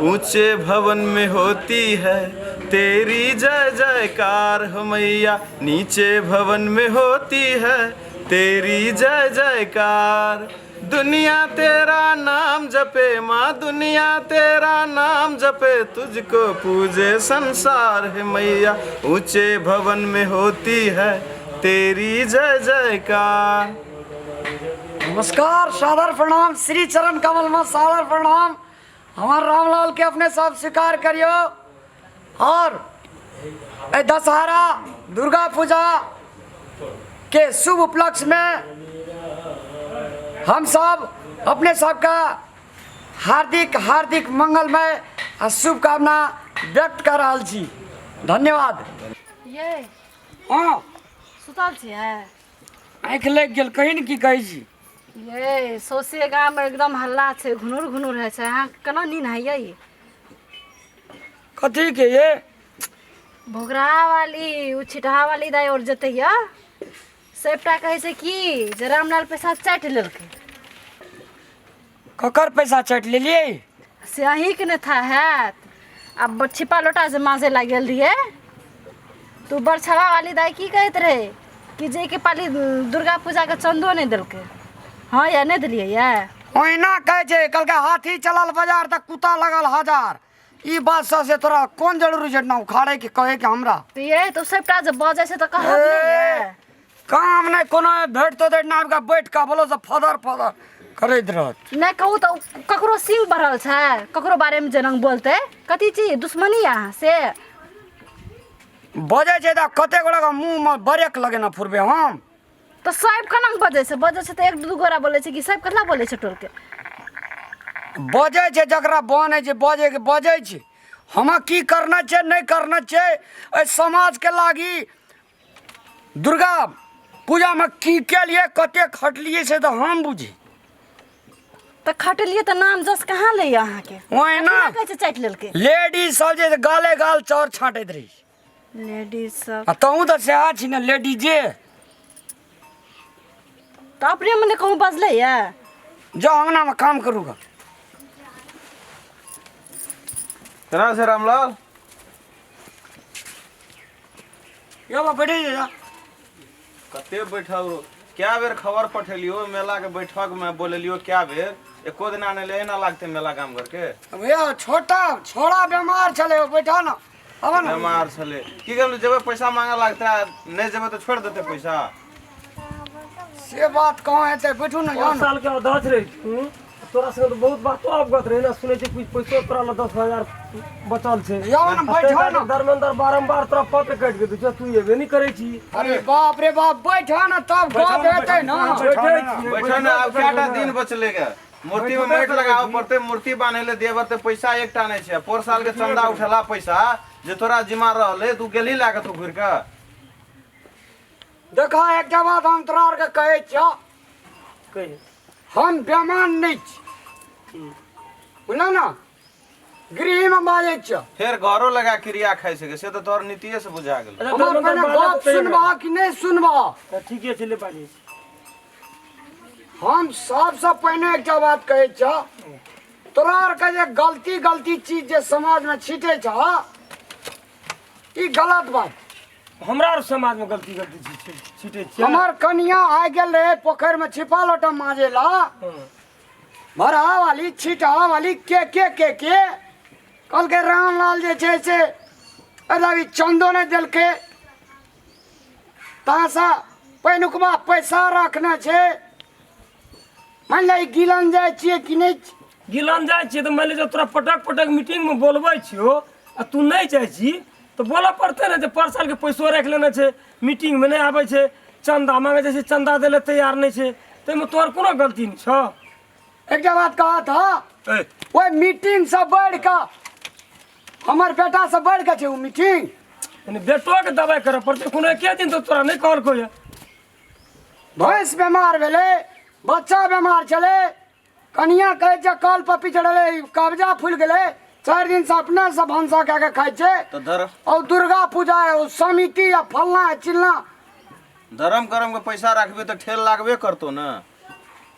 ऊंचे भवन में होती है तेरी जय जयकार हो मैया, नीचे भवन में होती है तेरी जय जयकार। दुनिया तेरा नाम जपे माँ, दुनिया तेरा नाम जपे, तुझको पूजे संसार है मैया, ऊंचे भवन में होती है तेरी जय जयकार। नमस्कार, सादर प्रणाम, श्री चरण कमल में सादर प्रणाम। हमार रामलाल के अपने सब स्वीकार करियो। और ए दशहरा दुर्गा पूजा के शुभ उपलक्ष्य में हम सब अपने सबका हार्दिक हार्दिक मंगलमय आ शुभकामना व्यक्त कर रहल छी। धन्यवाद। ये हाँ। सुतल छियै? आँखि लागि गेल, कही ने की कहै छी। ये सौंसे गाममे एकदम हल्ला छै, घुनुर घुनुर होइ छै, अहाँके केना नींद होइए? ई कथी के ये? भोगरा वाली ओ छिटहा वाली दाइ और जते यऽ सबटा कहै छै कि जे रामलाल पैसा चाटि लेलकै। ककर पैसा चाटि लेलियै? से अहीँके नहि था हैत। आब छिपा लोटा जे माँजे लागि गेल रहियै तऽ बरछवा वाली दाइ की कहैत रहै कि जे के पाली दुर्गा पूजाके चन्दो नहि देलकै। हँ या नहि देलियै या? ओहिना कहै छै, कहलकै हाथी चलल बाजार तऽ कुत्ता लगल हजार। ई बात सब से तोरा कोन जरूरी छै ना उखाड़े के कहे के हमरा? तऽ ये तऽ सबटा जे बजै छै तऽ कहब नहि ये? काम नहि कोनो भेटतो तऽ एहिठिना आबि कऽ बैठ कऽ बोलो से फदर फदर करैत रहत। नहि कहू तऽ ककरो सिंह बढ़ल छै, ककरो बारेमे जे रंग बोलतै कथी चीज दुश्मनी अहाँ से बजै छै तऽ कते गोटाके मुँहमे ब्रेक लगेने फुरबै हम। तऽ साहेब केना बजै छै? बजै छै तऽ एक दू गोरा बोलै छै कि साहेब कतना बोलै छै टोलके? बजै छै जकरा बन होइ छै बजैके बजै छै। हमरा की करना छै नहि करना छै एहि समाजके लागी दुर्गा पूजामे की केलियै कते खटलियै से तऽ हम बुझी। तऽ खटलियै तऽ नाम जस कहाँ लैया अहाँके? ओहिना कहै छै चाटि लेलकै। लेडीज सब जे गाले गाल चाउर छाँटैत रही। लेडीज सब आ तहूँ तऽ सएह छी ने लेडीजे। तऽ अपने मने कहूँ बजलै यऽ? जाउ अंगनामे काम करू ग। केना छै रामलाल? यौ बा बैठे जा। कते बैठल हो? कए बेर खबर पठेलियो मेला के बैठक में, बोलेलियो कए बेर, एको दिना नहि ले ना लागते मेला गाम घर के। भैया छोटा छोड़ा बीमार छलै, बैठा ना आब ना। बीमार छलै की कहलु, जेबै पैसा मांगे लागते, नहि जेबै तऽ छोड़ि देतै पैसा। से बात कहाँ हेतै, बैठू ना जाउ पाँच ना। साल के अध्यक्ष रही तू, तोरा संगे तऽ बहुत बातो अवगत रहे ना। सुनै छी कुछ पैसो तोरा लग 10,000 बचल छै। जाउ ना बैठो ना। धर्मेंद्र बारम्बार तोरा पत्र काटि के दै छौ, तू एबे नहि करै छी। अरे बाप रे बाप, बैठो ना तब गप हेतै ना। बैठे छियै। बैठो ना, आब कएटा दिन बचले गे? मूर्ति में माटि लगाबऽ पड़तै, मूर्ति बान्है लए देबऽ तऽ पैसा एकटा नहि छै। पोर साल के चंदा उठेला पैसा जे तोरा जिम्मा रहलै, तू गेलही लए कऽ तू घुरि कऽ। देखा एकटा बात हम तोरा आरके कहै छियौ, कही। हम बेमान नहि छी, बुझलौ ने, गृहमे बाजै छियौ। फेर घरो लगा क्रिया खाइ सके से तऽ तोहर नीतिये से बुझा गेल। अच्छा, हमर धर्मेंद्र पहिने बाजऽ गप तऽ तैयो। सुनबह कि नहि सुनबह? तऽ ठीके छै, ले बाजै छी। हम सबसँ पहिने एकटा बात कहै छियौ, तोरा आरके जे गलती गलती चीज जे समाजमे छीटै छह ई गलत बात। हमरा आर समाज में गलती गलती चीज छिटै छियै। हमर कनिया आ गेल रहे पोखरि में छिपा लोटा माजे ला, भरहा वाली छिटहा वाली के के के के कहलकै रामलाल जे छै से अरे अभी चंदो नहि देलकै, तासँ पहिनुकबा पैसा रखने छै। मान ले ई गिलन जाइ छियै कि नहि? गिलन जाइ छियै तऽ मानि ले जब तोरा पटक पटक मीटिंगमे बोलबै छियौ आ तू नहि जाइ छी तऽ बोलऽ पड़तै ने जे पर सालके पैसो राखि लेने छै, मीटिंगमे नहि आबै छै, चन्दा मांगै जाइ छै चन्दा दै लए तैयार नहि छै, ताहिमे तोहर कोनो गलती नहि छौ। एकटा बात कहत हँ, ओहि मीटिंगसँ बढ़ि कऽ हमर बेटासँ बढ़ि कऽ छै ओ मीटिंग। यानी बेटोके दबाइ करऽ पड़तै कोनो एके दिन तऽ तोरा नहि कहलकौ यऽ। भैंस बेमार भेलै, बच्चा बेमार छलै, कनिया कहै छै कल पर पिछड़लै, कब्जा फूलि गेलै, 4 दिनसँ अपनेसँ भनसा कए कऽ खाइ छै। तऽ धर और दुर्गा पूजा है, ओ समिति आ फलना है चिलना। धर्म करम के पैसा राखबे तऽ ठेल लागबे करतो ने।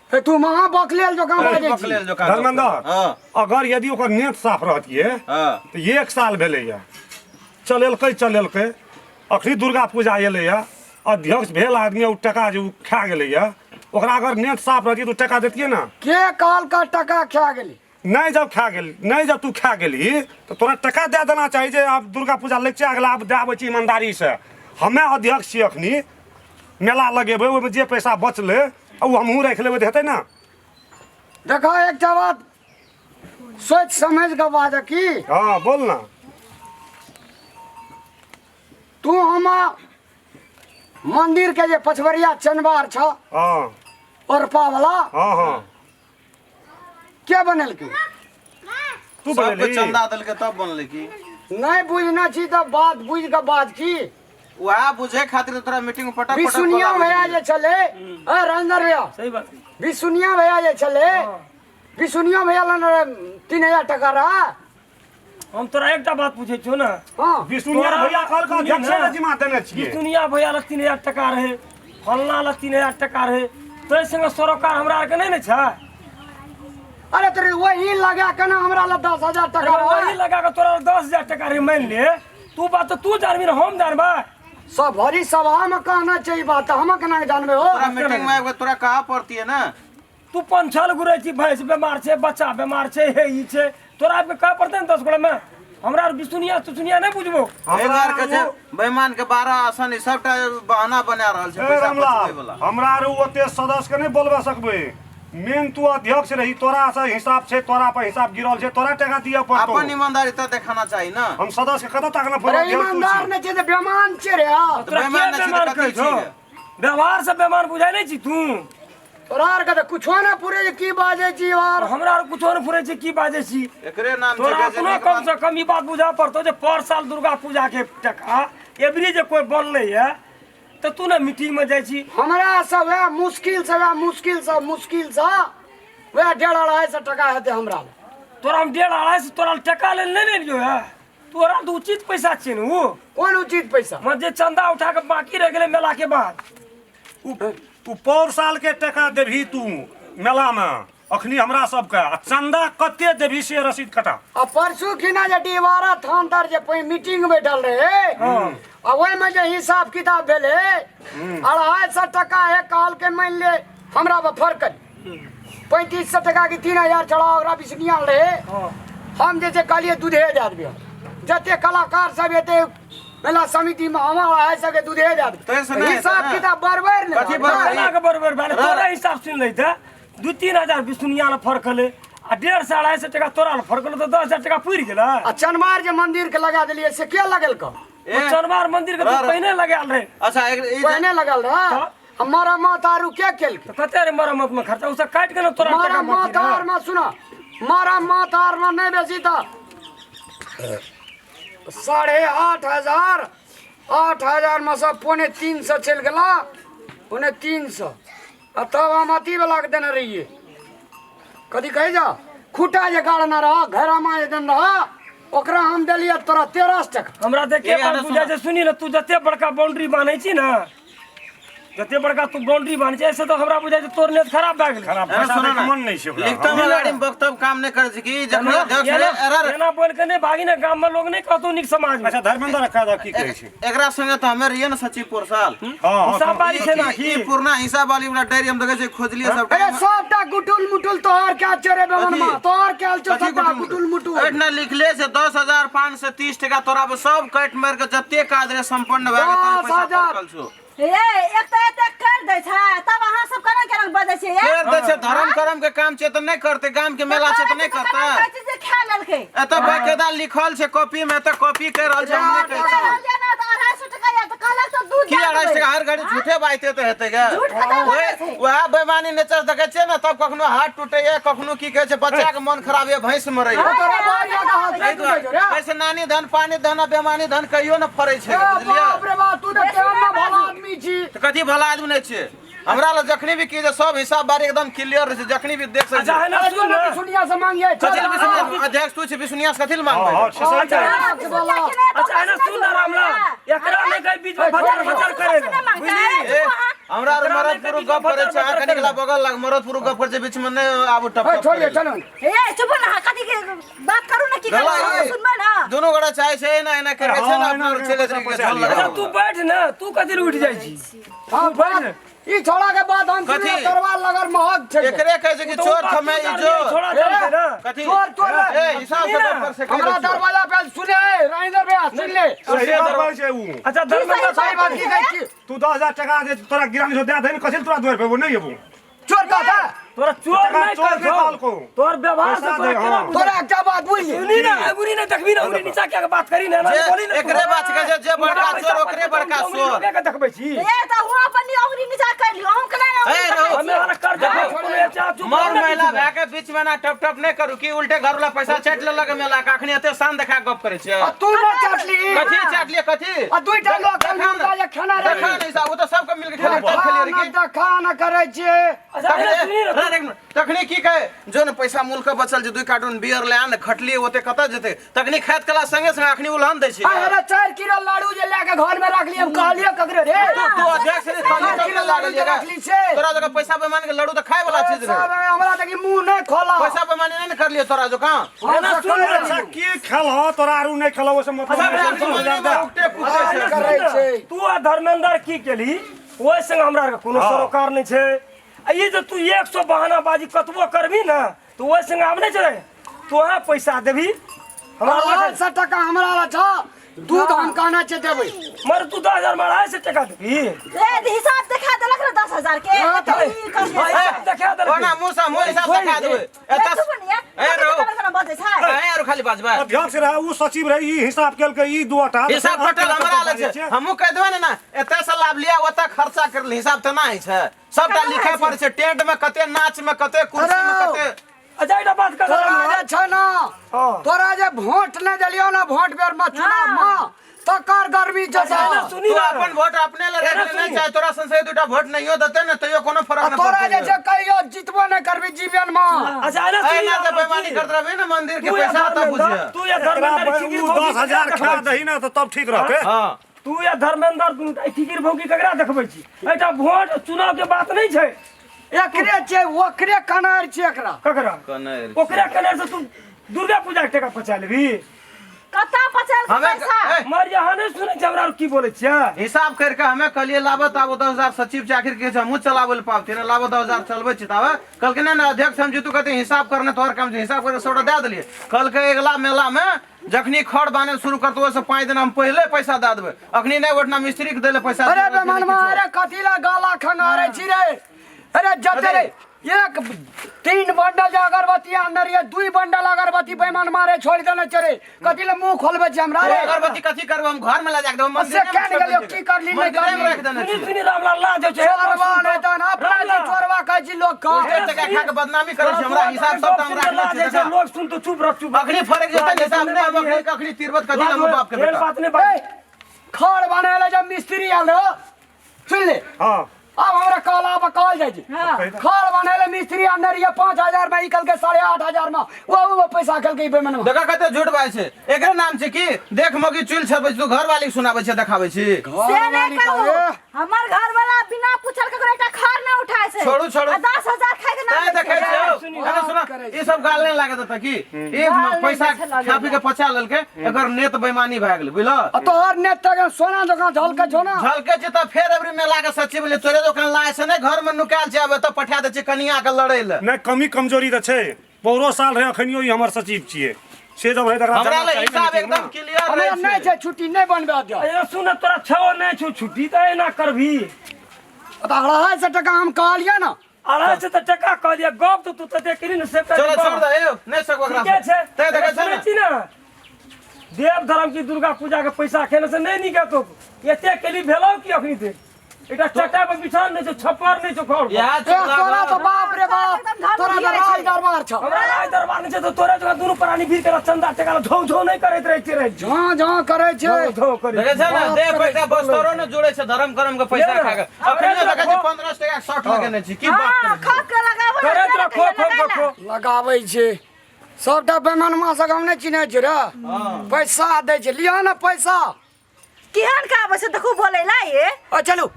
हे तू महा बकलेल जकाँ बाजै छी। बकलेल जकाँ धर्मेंद्र हँ अगर यदि ओकर नेत साफ रहतियै हँ तऽ एक साल भेलैया चलेलकै चलेलकै अखनी दुर्गा पूजा एलैया अध्यक्ष भेल आदमी ओ टका जे ओ खा गेलैया ओकरा अगर नेत साफ रहतियै तऽ ओ टका देतियै ने। के कहलका टका खा गेली? नहि जब खा गेल नहि जब तू खा गेलही तऽ तोरा टका दए देना चाही जे आब दुर्गा पूजा लगिचे गेला आब दए आबै छी ईमानदारीसँ हमे अध्यक्ष छी अखनी मेला लगेबै ओहिमे जे पैसा बचलै ओ हमहूँ राखि लेबै तऽ हेतै ने। देखो एकटा बात सोचि समझ कऽ बाज की। हँ बोल ना। तू हम मंदिर के जे पछबरिया चनबार छ हँ ओरपा वाला हँ हँ के बनेलकै? तू सबके बनेलही? चंदा देलकै तब बनलै की? नहीं बुझना छी तऽ बात बुझ कऽ बाज की। वएह बुझे खातिर तऽ तोरा मीटिंग में पटक पटक बिसुनिया बोलाबै भैया छलियै। जे छलै, ए रंजन भैया, सही बात। बिसुनिया भैया जे छलै, बिसुनिया भैया लग 3000 टका रहा। हम तोरा एकटा बात पूछै छियौ ने। हाँ। बिसुनिया तोरा भैया कहलका सुनी अध्यक्ष ने। ने जिम्मा देने छियै। बिसुनिया भैया लग 3000 टका रहे, फलना लग 3000 टका रहे, ताहि संगे सरोकार हमरा आरके नहि ने छै। अरे तोरे वही लगा के ना हमरा लग 10000 टका अरे वही रहे। लगा के तोरा 10000 टका रहे मान ले, तू बात तऽ तू जानबी ने हम जानबै। सब भरी सभा में कहना चाहिए बात, हम केना के जानबे हो? तोरा मीटिंग में आबि कऽ तोरा कहा पड़ती है ना। तू पंछल घुरै छी, भैंस बेमार छै, बच्चा बेमार छै, हे ई छै, तोरा आबि कऽ कहऽ पड़तै ने 10 गोड़ा में। हमरा आर बिसुनिया तुसुनिया नहि बुझबो। एहि दुआरे कहै छै बेईमान के 12 आसन ई सबटा बहाना बना रहल छै ए पैसा रामलाल, बचबै वाला। हमरा आर ओते सदस्य के नहि बोलबा सकबै। मेन तू अध्यक्ष रही, तोरा से हिसाब छै, तोरा पर हिसाब गिरल छै, तोरा टका दिअ पड़तौ। अपन ईमानदारी तऽ देखाना चाही ना। हम सदस्य के कतऽ तक ने अरे ईमानदार नहि छै तऽ बेमान छै रे। तोरा के बेईमान नहि छै तऽ बेईमान कथी कहै छौ? छियै? व्यवहार से बेईमान बुझाइ नहि छी तू? तोरा आर के तऽ कुछो नहि पुरे जे की बाजै छी और। हमरा आर कुछो नहि फुरै छै की बाजै छी। एकरे नाम छै तोरा जे अपनो नीक कम बात- से कम ई बात बुझा पड़तौ जे पर साल दुर्गा पूजा के टका एबरी जे कोई बनलै है तऽ तू ने मीटिंग में जाइ छी। हमरा से वएह मुश्किल से वएह मुश्किल से मुश्किल से वएह 1.5-2.5 टका हेतै हमरा लग। तोरा हम 1.5-2.5 तोरा टका लेल नहि लेलियौ है, तोरा तऽ उचित पैसा छै ने उ। कोन उचित पैसा? मतलब जे चंदा उठा के बाकी रहि गेलै मेला के बाद। उ पौर साल के टका देबही तू मेला में अखनी हमरा सबके, आ चंदा कते देबही से रसीद कटा। आ परसू खिना जे डिहबारा थान तर जे मीटिंग बैठल रहे आ ओहिमे जे हिसाब किताब भेलै 250 टका है कहल के मान ले हमरा पर फर्क 3500 टका के 3000 चढ़ा ओकरा बिसनिया रहे। हम जे छै कहलियै दूधे दए देबै, जते कलाकार सब एते मेला समिति में हम 250 के दूधे दए देबै। ताहि से नहि हेतै हिसाब ने। किताब बरबर ने कथी बरबर? केना के बरबर भेलै? तोरा हिसाब सुनि लै तऽ 2-3 हजार बिसुनिया लए फरकलै आ 150-250 टका तोरा लए फरकलै तऽ 10,000 टका पुरि गेलै। आ चनमार जे मंदिर के लगा देलियै से के लगेलको? ए, ओ चनमार मंदिर के तू पहिने लगायल रहे। अच्छा ई पहिने लगल रहे। तऽ? आ मरम्मत आरू के केलकै? तऽ कते रे मरम्मत में खर्चा ओ सब काटि के ने तोरा टका बाकी मरम्मत रहे। आर में सुना, मरम्मत आर में नहि बेसी तऽ 8,500, 8,000 में सब 275 चलि गेला, 275। आ तब हम अथी वाला के देने रहियै, कथी कहै जा खुटा जे गाड़ने रह घरमा जे देने रह ओकरा हम देलियै तोरा 1300 टका। हमरा तऽ के ए, बात आना बुझाइ छै सुनी ने, तू जते बड़का बाउंड्री बान्है छी ने, जते बड़का तू बाउंड्री बान्है छी एहिसँ तऽ हमरा बुझाइ छै तोर नेत खराब भए गेलै। खराब एना पैसा सुनो दैके ना, मन नहि छै ओकरा। लिखतम में गाड़ी में वक्तव्य काम नहीं करे छै कि जखन एना अध्यक्ष एना रहे, एरर एना बोल के नहि भागी ने, गाम में लोग नहि कहतौ नीक समाज में। अच्छा धर्मेंद्र कह दह की कहै छै। एकरा संगे तऽ हमे रहियै ने सचिव पोर साल। हँ हँ हिसाब बारी छै ना की ई पुरना हिसाब वाली वाला डायरी हम देखै छै खोजलियै सबटा। अरे सबटा गुटुल मुटुल तोहर के छै रे बेमनमा, कथी? तोहर के छौ कथी सबटा गुटुल गुटुल मुटुल। एहिठिना लिखले छै 10,530 टका तोरा पर सब काटि मारि के जते काज रहे संपन्न भए गेल तब दस पैसा हजार। पकड़ल छौ। ए एक तऽ एते कर दै छै तब अहाँ सब केना केना बजै छियै ए? कर दै छै धर्म करम के काम छै तऽ नहि करतै, गाम के मेला छै तऽ नहि केना करतै। कहै छै जे खा लेलकै? एतऽ बाकायदा लिखल छै कॉपी में, एतऽ कॉपी कर रहल छै हम नहि कहै कहल छी। जे ना तऽ 250 टका आयल तऽ कहलक तऽ दूध की दए 250 देबै। टका हर घड़ी झूठे बाजते तऽ हेतै गे। झूठ कतऽ बाजै छै? वएह बेईमानी नेचर देखै छियै ने, तब कखनो हाथ टूटैया, कखनो की कहै छै बच्चा के मन खराब या भैंस मरैया। तोरा बाप के हाथ ताहि नहि टूटै छौ रे। दुआरे ऐसे नानी धन पानी धन आ बेमानी धन कहियो न फरै छै ए, बुझलियै। बाप रे बाप, तू तऽ केहन ने भला आदमी छी। तऽ कथी भला आदमी नहि छियै? हमरा लग जखनी भी की जे सब हिसाब बारी एकदम क्लियर रहै छै, जखनी भी देख सकै अच्छा छी। है ना अरे सुन तू ना। बिसुनिया से मांगिए चल। कथी लए बिसुनिया अध्यक्ष तू छी, बिसुनिया से कथी लए मांगबै? हँ, हँ, से सही कहै छै। अच्छा है ना सुन ना रामलाल, एकरा नहि कहि बीच में भचर भचर करे मांगता है ए, हमरा आर एकरा मरद लए कऽ पुरुष बीचमे गप करै छै, अहाँ बतर कनिक बतर ला बगल लग मरद पुरुष गप करै छै, बीच में नहि आबू टप ए, टप छोड़िए करै लए। चलो ए चुप ना कथी के बात करू ना की करू गला हम ए, सुनबै ना दुनू गोटा चाहे छै एना एना करै छै हाँ, ने एना अपना करके चले पैसा तरीके पैसा झोल लिअ। अच्छा लगाउ। तू बैठ ना तू कथी लए उठि जाइ छी हाँ तू बैठ बात ने। ई छोड़ा के बाद हम कथी? सुनले तोरवा लगर महक छै एकरे कहै छै कि तो चोर बात थमे तू ई जान जो ले, छोड़ा जानते ना कथी चोर तोर ए हिसाब से सुनी ना। गप कर से कहि हमरा दै छियौ। दरवाजा पे सुने राजेंद्र भैया सुन ले सही बात कहै छै उ अच्छा धर्मेंद्र सही बात की कहै छी तू 10,000 टका जे तोरा गिरानी से दे दे कथी तोरा दुआर पे वो नहीं एबू चोर कहता तोरा चोर टका नहीं चोर कहै नहि छौ। कहलकौ। तोर व्यवहार से पैसा तोरा दे, केना हाँ। बुझै? तोरा एकटा बात बुझ ले सुनी ना अंगुरी नहीं देखबी ना अंगुरी नीचा क्या के बात करी ना जे बोली ना तू। एकरे बात कहै छै, जे बड़का हमरा चोर पैसा ओकरे पैसा बड़का अंगुरी चोर। लगा के देखबै छी ए त हुआ अपन अंगुरी नीचा कर लियो हम केना ए, रहो। हमे वाला कर्जा कोनो चाह चुप मर महिला भए के बीच में ना टप टप नहीं करू की उल्टे घर वाला पैसा चाटि लेलक मेला के अखनी एते शान देखा के गप करै छियै आ तू न चाटली कथी चाटलियै कथी आ दुईटा लोग देखा मुर्गा जे खाना रहे देखा नहीं साहब, ओ तऽ सबके मिलके खेलियै तब खेलियै रे की देखा न करै छियै अच्छा एना सुनी ना तखने एक मिनट, तखने की कहे जो ने पैसा मूल के बचल जे दुई कार्टून बियर ले आन खटलिए ओते कतऽ जेतै तखनी खाइत कला संगे संगे अखनी उलहन दै छै आ हेरे 4 किलो लाडू जे लए के घर में रखली हम कहलियै ककरो रे तू तू अध्यक्ष रे तनी चारि तब किलो ने लाडू लागल जे जे रखली छै तोरा जगह पैसा बेमान के लड्डू तऽ खाय वाला चीज सब रहे हमरा देखी मुंह नहीं खोला पैसा बेमानी नहीं ने करलिए तोरा जो कहाँ एना सुन ना। अच्छा की खेलह तोरा आरू नहीं खेलह ओहिसँ मतलब सब नहि छै, राखी 10,000 दे। उगते पुगते छै। करै छै। तू आ धर्मेंद्र की केली ओहि संग हमरा आरके कोनो हाँ। सरोकार नहि छै आ ई जे तू 100 बहानाबाजी कतबो करबी ने तऽ ओहि संग आब नहि छै तू अहाँ पैसा देबही हमरा 250 टका हमरा ला छ दूध हम कहना छै देबै मर तू 10,000 में 250 टका देबही ए हिसाब देखा देलक ना 10,000 के हाँ, त ई कर हाँ, हिसाब देखा देलकै। ओना मुँह से मुँह हिसाब देखा देबै ए एतऽ चुप निया ए रहो। केना बजै छै अहें आरो खाली बाजबै अध्यक्ष रहे उ सचिव रहे ई हिसाब केलकै ई दूटा हिसाब टोटल हमरा लग छै हमहूँ कहि देबै ने ना एतऽ से लाभ लिया ओतऽ खर्चा कर ली हिसाब तऽ ना होइ छै सबटा लिखै पड़ै छै टेंट में कते नाच में कते कुर्सी में अरे। कते अच्छा एकटा बात कर तोरा जे छै ना हाँ। तोरा जे वोट नहीं देलियो ना वोट बेर में चुनाव में तकर गर्मी छै अच्छा, सुनी तू ना। अपन वोट अपने ले रख लेने सुनी। चाहे तोरा संसद दूटा वोट नहियो देते ने तैयो कोनो फर्क आ न तोरा जे पड़तै छै कहियो जीतबो नहीं करबी जीवन में अच्छा एना ए सुनी ना ना तऽ बेईमानी करत रहबे ने मंदिर के तू या पैसा तऽ धर्मेंद्र बुझिए तू या धर्मेंद्र खिकिर उ भौकी 10,000 ककरा खा देखबै छी? दही ने तऽ तब ठीक रहतै हां तू या धर्मेंद्र दुनू खिकिर भौकी ककरा देखबै छी एहिटा वोट चुनाव के बात नहीं छै एकरे छै ओकरे कनार छै एकरा ककरा कनैर ओकरा कनैर से तू दुर्गा पूजा के टका पचा लेबी कत्ता पचल के हमें पैसा ए, मर यहाँ नहीं सुनै छै हमरा आर की बोलै छियै हिसाब करके हमें कहलिए लाबत आबो 10,000 सचिव छै आखिर के छै हमहूँ चलाबै लए पाबतियै ने लाबो 10,000 चलबै छी ताबे कहलकै नहि नहि अध्यक्ष हम जीतू कहते हिसाब करने तोहर काम छै हिसाब करके सबटा दए देलियै कहलकै अगिला मेला में जखनी खड़ बान्हे शुरू करतौ ओहिसँ 5 दिन हम पहिले पैसा दए देबै अखनी नहि ओहिठिना मिस्त्री के दै लए पैसा अरे बेमनमा अरे कथी ला गाला खंगारे छी रे अरे जते रे एक तीन बंडल जे अगरबत्ती आनने रहियै दुई बंडल अगरबत्ती बेईमान मारे छोड़ि देने छै रे कथी ले मुंह खोलबै छी हमरा रे अगरबत्ती कथी करबै हम घर में लऽ जाके देबै से मंदिरे में केन छोड़ि गेलियो दै की करली नहि मंदिरे में करली राखि देने सुनी छियै सुनी रामलाल लाज होइ छै चोरवा नहि तहन अपना जी चोरवा कहै छी लोक के उल्टे टका खा के बदनामी करै छै हमरा हिसाब सब हम राखने लाज छियै होइ छै देखा। लोग सुन तो चुप रह चुप अखनी फरक जेतै ने हिसाब नहि हम अखनी अखनी तिरबत कथी लए बाप के एहन बेटा बात नहि बात ए, खड़ बने ले जब मिस्त्री आयल रहो सुन ले हाँ अब हमरा कहल आब कहल जाइ छै हाँ। खड़ बने ले मिस्त्री आनने रहियै 5,000 में ई कहलकै 8,500 में वो वो पैसा कहलकै ई बेईमानवा देखा कते झूठ बाजै छै एकरे नाम छै की देख मौगी चुल छबै तू घर वाली के सुनाबै छै देखाबै छी से नहीं कहू हमर घर वाला बिना पूछल ककरो एकटा खर ना उठाए छै छोड़ू, छोड़ू। आ 10,000 खाए के तैं नाम देखै छै। छियौ सुनी, अरे सुना ई सब गाल नहि लागत तऽ की एक गाल नहि पैसा छै लागै खा पी के पचा लेलकै एकर नेत बेईमानी भए गेलै बुझलह आ तोहर नेत तक सोना जकाँ झलकै छौ ना झलकै छै तऽ फेर अबरी मेला के सचिव ले तोरे दोकान लाए छै ने घर में नुकायल छै आब एतऽ पठा दै छै कनिया के लड़ै लए नहि कमी कमजोरी तऽ छै पौरो साल रहे अखनियो ई हमर सचिव छियै से जब रहे तकरा हमरा जाना ले चाही ने हिसाब मीटिंगमे। एकदम क्लियर हमरा रहै नहि छै छै छुट्टी नहि बनबे दिअ अरे सुन तोरा छओ नहि छौ छुट्टी तऽ एना करबही तऽ 250 टका हम कहलियै ने 250 तऽ टका कहलियै गप तऽ तू तते केली ने से चलो छोड़ दे यौ नहि सकबो एकरा ठीके छै तै देखै छै सुनै ने छी ने देव धर्म की दुर्गा पूजा के पैसा खेने से नहीं निकलतो एते केली भेलौ की अखनी ते एकटा चटाई पर बिछान नहीं छौ छप्पर नहीं छौ घर पर। इएह ए, तोरा तो बाप रे बाप तोरा तऽ राज दरबार छौ हमरा राज दरबार नहीं छै तो तोरे जगह दुनू प्राणी भीड़ के चंदा टेका ला धौ धौ नहीं करैत रहै छै रहै छै झाँ झाँ करै छै धौ धौ करै देखै छै ने देह पैसा बस्तरो ने जोड़े छै धर्म करम के पैसा ले ने। खा के अखनियो देखै छै 15 टका के शर्ट लगेने छी की बात हाँ, करै छी? खो के लगाबो ना, करैत रह, खो, खो, खो, खो। लगाबै छै सबटा बेमनमा सब हम नहि चिन्है छियै रे पैसा दै छै लिअ ने पैसा केहन का आबै छै देखू बोलै ला ये ओ चलू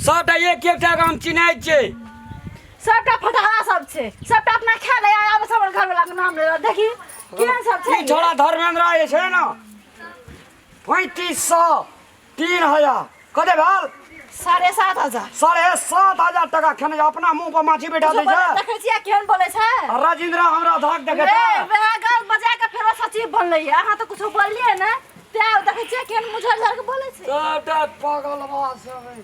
सबटा एक एकटा के हम चिन्है छियै। सबटा फटहरा सब छै, सबटा अपना खा ले आब सब घर वाला के नाम ले देखी केहन सब छै। ई छोड़ा धर्मेंद्र जे छै ने 3500 3000 कते भेल? 7500। 7500 टका खेने अपना मुंह पर माछी बैठा दै छै। देखै छियै केहन बोलै छै। आ राजेंद्र हमरा धक देखै ए वएह गल बजा के फेरो सचिव बनलै। अहाँ तऽ कुछो बोललियै ने तैं देखै छियै केहन मुझर झर के बोलै छै। सबटा पागल बा सब।